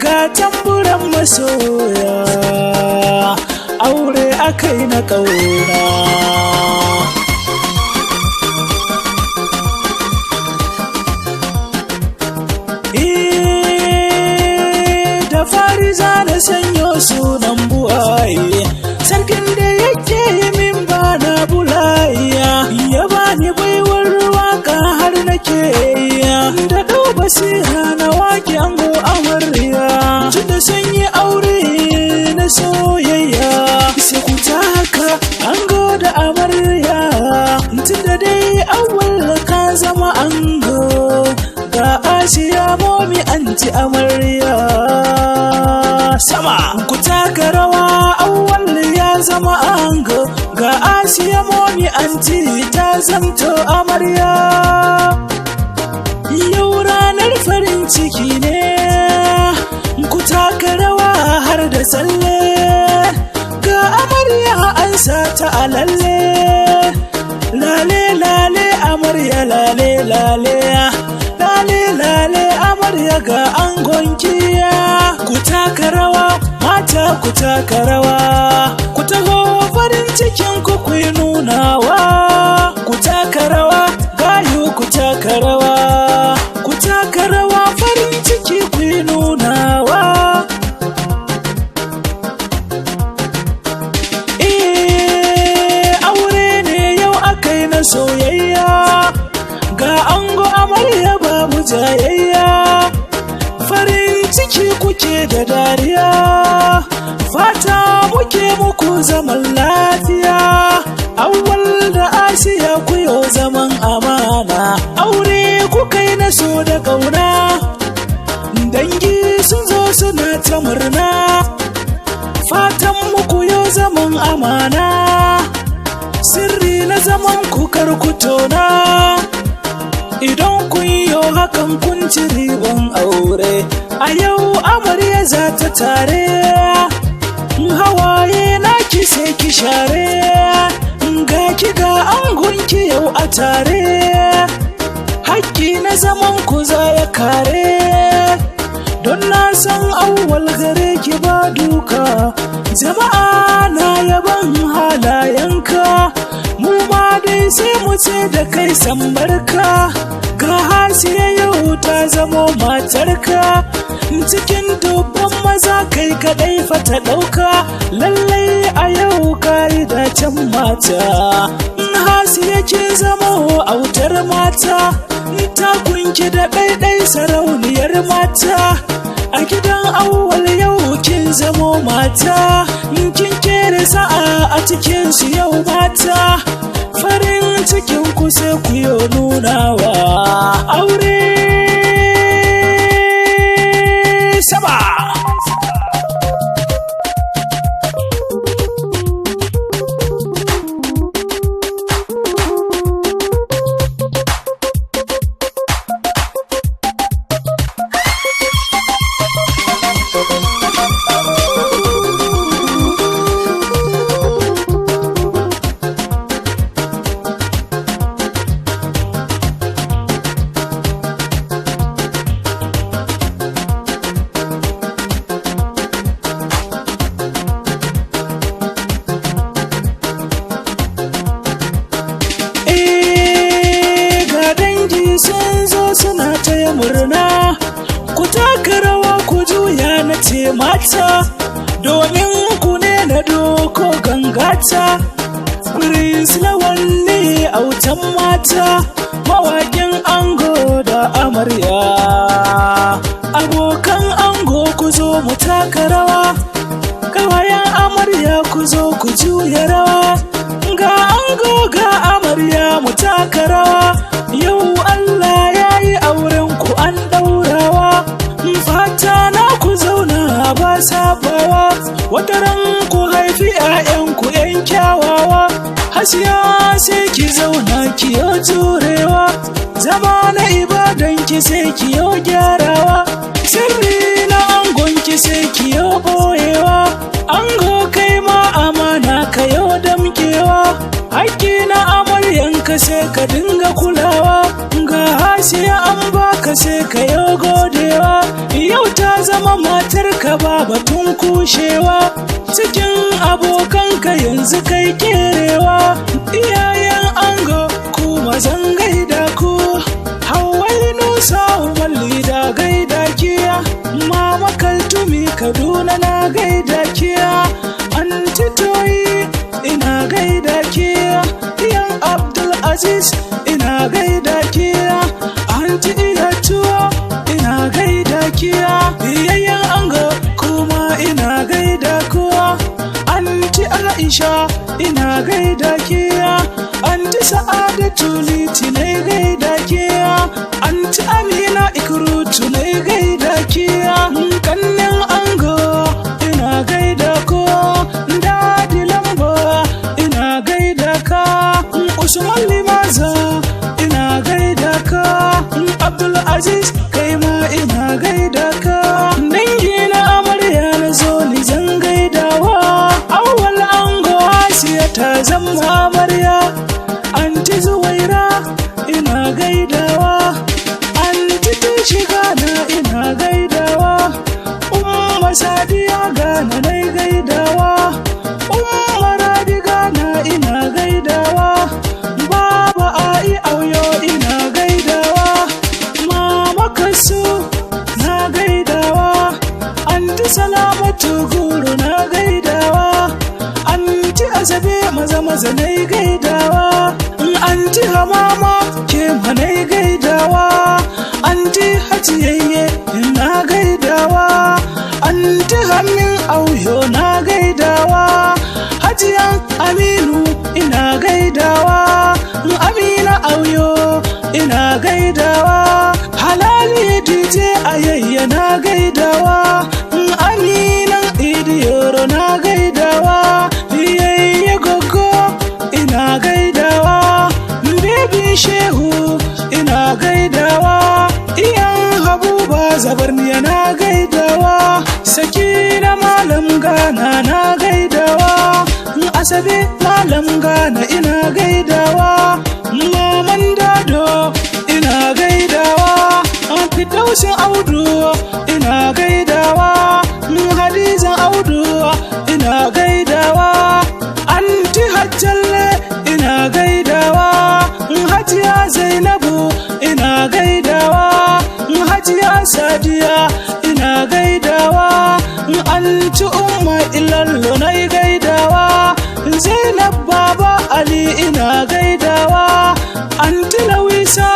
Ga tamburan masoya, aure akai na ƙauna. Da fari za na sanyo sunan buwaye, sarkin da yake yi min ba na bulaya, ya bani baiwar waka har nake iya da ɗau basira na waƙe ango amarya, tunda sun yi aure na soyayya. Sai ku taka, ango da amarya, tunda dai awwal ka zama ango, ga Asiya momi anti amarya. Sama, ku taka rawa, awwal ya zama ango, ga Asiya momi anti ta zamto amarya. Yau ranar farin ciki ne, ku taka rawa har da tsalle, ga amarya an sa ta a lalle. Lale lale amarya, lale lale, lale lale amarya, ga angon kiya. Ku taka rawa mata, ku taka rawa, ku taho, farin cikin ku ku yi nunawa. Ku taka rawa gayu, ku taka rawa, ku taka rawa, farin ciki ku yi nunawa. Aure ne yau aka yi na soyayya, ga ango amarya babu jayayya, farin ciki kuke da dariya, fata muke muku zaman lafiya. Awwal da Asiya, ku yo zaman amana, aure kuka yi na so da ƙauna, dangi sun zo suna ta murna, fatan muku yo zaman amana, sirri na zaman ku kar ku tona, idan kun yi hakan kun ci riban aure. A yau amarya za ta tare, hawaye na ki sai ki share, ga ki ga angonki yau a tare, hakki na zaman ku za ya kare, don na san awwal gare ki ba duka. Jama'a na yaban halayenka, mu ma dai sai mu ce da kai san barka. Ga Hasiya yau ta zamo matarka, cikin dubban maza kai kadai fa ta ɗauka, lallai a yau kayi dacen mata. Hasiya kin zamo autar mata, ta kunki da ɗaiɗai, sarauniyar mata a gidan awwal, yau kin zamo mata, kin kere sa'a a cikin su yau mata. Farin cikin ku sai ku yo nunawa. Aure sama. Ga dangi sun zo suna taya murna, ku taka rawa ku juya, na ce mata, domin ku ne na doko gangata. Prince Lawal ne autan mata, mawaƙin ango da amarya. Abokan ango, ku zo mu taka rawa, kawayen amarya, ku zo ku juya rawa, ga ango ga amarya, mu taka rawa. Yau Allah ya yi auren ku an ɗaurawa, fata na ku zauna ba sabawa, wataran ku haifi 'ya'yanku 'yan kyawawa. Hasiya, sai ki zauna ki yo jurewa, zama na ibadan ki sai ki yo gyarawa, sirri na angon ki sai ki yo boyewa. Ango, kai ma amana ka yo damkewa, hakki na amaryanka. baka sai ka dinga kulawa. Ga Hasiya an baka sai ka yi godewa. Yau ta zama matarka ba batun kushewa. Cikin abokanka yanzu kai kerewa. Iyayen ango kuma zan gaida ku. Hauwai Nusa Umalli da gaida kiya. Mama Kaltumi Kaduna na gaida kiya. Anti Toyi ina gaida kiya. Iyan Abdul Aziz ina gaida kiya. Anti Iyatuwa ina gaida kiya. Iyayen ango kuma ina gaida kuwa. Anti Aisha ina gaida kiya. Anti Sa'adatu Liti na gaida kiya. Anti Amina Ikrutu na gaida kiya. Kannin ango ina gaida kuwa. Dadi Lambo ina gaida ka. Usman Limaza ina gaida ka. Abdul Aziz kai ma ina gaida ka. Dangi na amarya na zo ni zan gaidawa. Awwal ango, Asiya ta zama amarya. Anti Zuwaira ina gaidawa. Anti shiga na ina gaidawa. Umma Sadiya gana na gaidawa. Umma Rabi gana ina gaidawa. Baba Ai Auyo ina gaidawa. Mama Kasu na gaidawa. Anti Salamatu Guru na gaidawa. Anti Azabe maza maza na gaidawa. Anti Hamama ke na gaidawa. Anti Hajiyayye na gaidawa. Anti Hannun Auyo na gaidawa. Hajiyan Aminu ina gaidawa. Amina Auyo ina gaidawa. Halali DJ Ayayya na gaidawa. Aminan Idiyoro na gaidawa. Yayye Gogo ina gaidawa. Baby Shehu ina gaidawa. Iyan Habuba Zabarniya na gaidawa. Sakina Malam Gana na gaidawa. Asabe Malam Gana ina gaidawa. Maman Dado ina gaidawa. Fidausin Audu ina gaidawa. Hadizan Audu ina gaidawa. Anti Hajjalle ina gaidawa. Hajiya Zainabu ina gaidawa. Hajiya Sadiya ina gaidawa. Anti Umma Ilallo na gaidawa. Zainab Baba Ali ina gaidawa. Anti Lawisa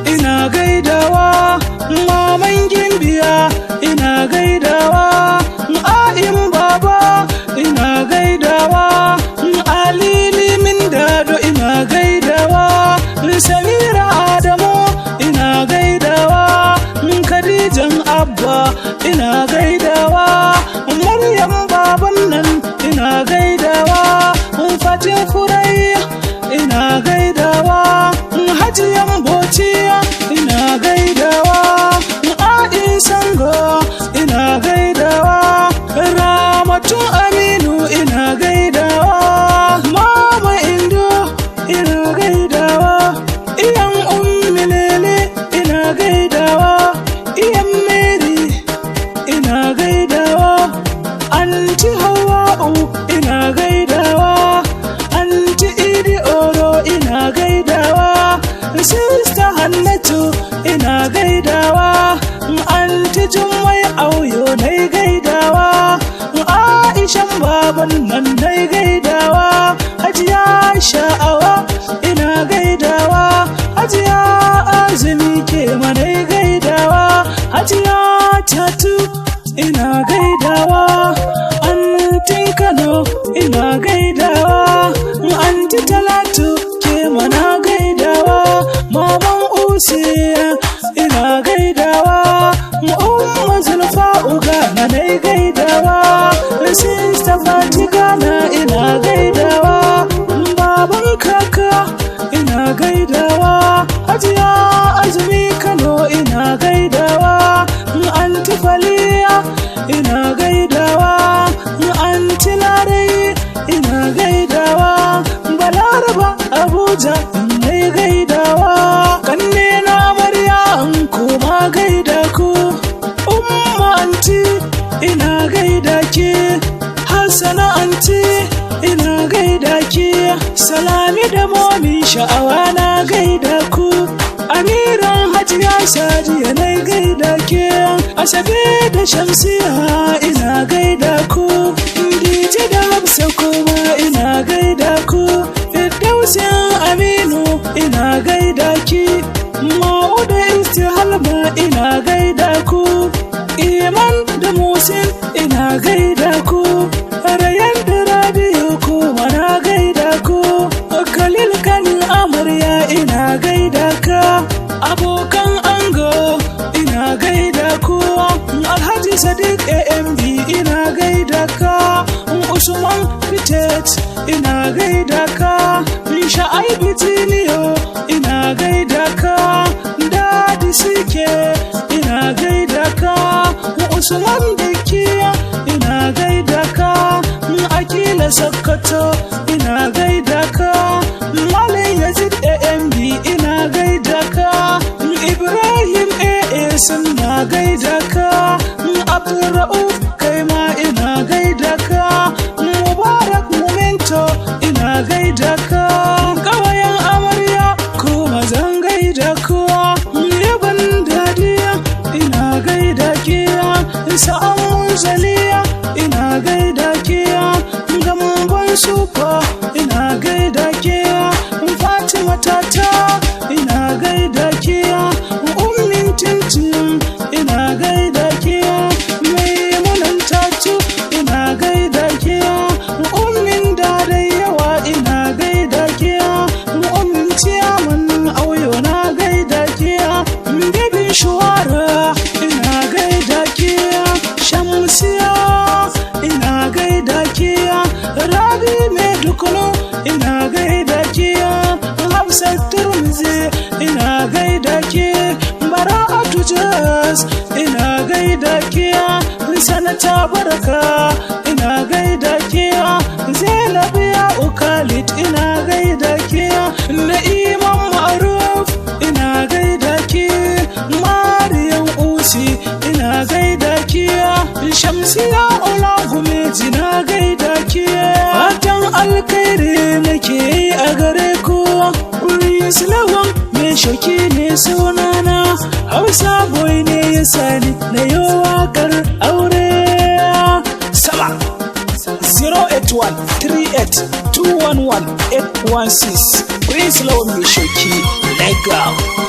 ina gaidawa. Maman Gimbiya ina gaidawa. A'in Baba ina gaidawa. Alili min Dado ina gaidawa. Samira Adamu ina gaidawa. Khadijan Abba ina gaidawa. Maryam baban nan ina gaidawa. Fatin Furai ina gaidawa. Hajiyan Bociya ina gaidawa. A'in Sango ina gaidawa. Ramatu Aminu ina gaidawa. Mama Indo ina gaidawa. Iyan Ummi Lele ina gaidawa. Iyan Mary ina gaidawa. Anti Hawa'u ina gaidawa. Anti Idi Oro ina gaidawa. Sister Hannatu ina gaidawa. Anti Jummai Auyo na gaidawa. Aishan baban nan na gaidawa. Hajiya Sha'awa ina gaidawa. Hajiya Azumi ke mana gaidawa. Hajiya Tatu ina gaidawa. Antin Kano ina gaidawa. Anti Talatu ke mana gaidawa. Maman Usiya ina gaidawa. Umma Zulfa Uga na gaidawa. Sister Fatika na ina gaidawa. Baban kaka ina gaidawa. Hajiya Azumi Kano ina gaidawa. Anti Faliya ina gaidawa. Anti Larai ina gaidawa. Balaraba Abuja. gaidawa. Kanne na amarya, an koma gaida ku. Umma anti, ina gaida ki. Hassana anti, ina gaida ki. Salami da momi sha'awa, na gaida ku. Amiran Hajiya Sadiya, na gaida ke. Asabe da Shamsiya, ina gaida ku. Dije da Hafsa kuma, ina gaida ku. Firdausin Aminu, ina gaida ki. Ma'u da Istihalma, ina gaida ku. Iman da Musin, ina gaida ku. Rayan da Rabiu kuma, na gaida ku. Khalil kanin amarya, ina gaida ka. Abokan ango, ina gaida ku. Alhaji Sadiq AMB, ina gaida ka. Usman Fitet, ina gaida ka. Sha'aibu Jiniyo, ina gaida ka. Dadi Sike, ina gaida ka. Usman Dakiya, ina gaida ka. Akila Sokoto, ina gaida ka. Malam Yazid AMB, ina gaida ka. Ibrahim AA na gaida ka. Abdulra'uf, kai ma ina gaida ka. Mubarak Mumento, ina gaida ka. Kawayen amarya kuma, zan gaida ku. Yaban dadiya, ina gaida kiya. Sa'an Munzaliya, ina gaida kiya. Gamban Sufa, ina gaida kiya. Fatima Tata, ina gaida kiya. Ummin Tintin, ina gaida kiya. Maimunan Tatu, ina gaida kiya. Ummin Dadai Yawa, ina gaida kiya. Ummin Ciyaman Auyo, na gaida kiya. Bibin Shuwara, ina gaida kiya. Shamsiya, ina gaida kiya. Rabi Mai Dukunu, ina gaida kiya. Hafsat Turmizi, ina gaida ke. Bara'atu Jas, ina gaida kiya. Sanata Baraka, ina gaida kiya. Zainab ya Ukalit, ina gaida kiya. Na'iman Ma'ruf, ina gaida ki. Mariyan Usi, ina gaida kiya. Shamsiya Olagumeji, na gaida kiya. Fatan alkhairi nake yi a gare ku. Prince Lawan Mai Shoki ne sunana. Hausa boy ne ya sani na yi waƙar aure. Sama 081 38 211 816. Prince Lawan Mai Shoki, Lego.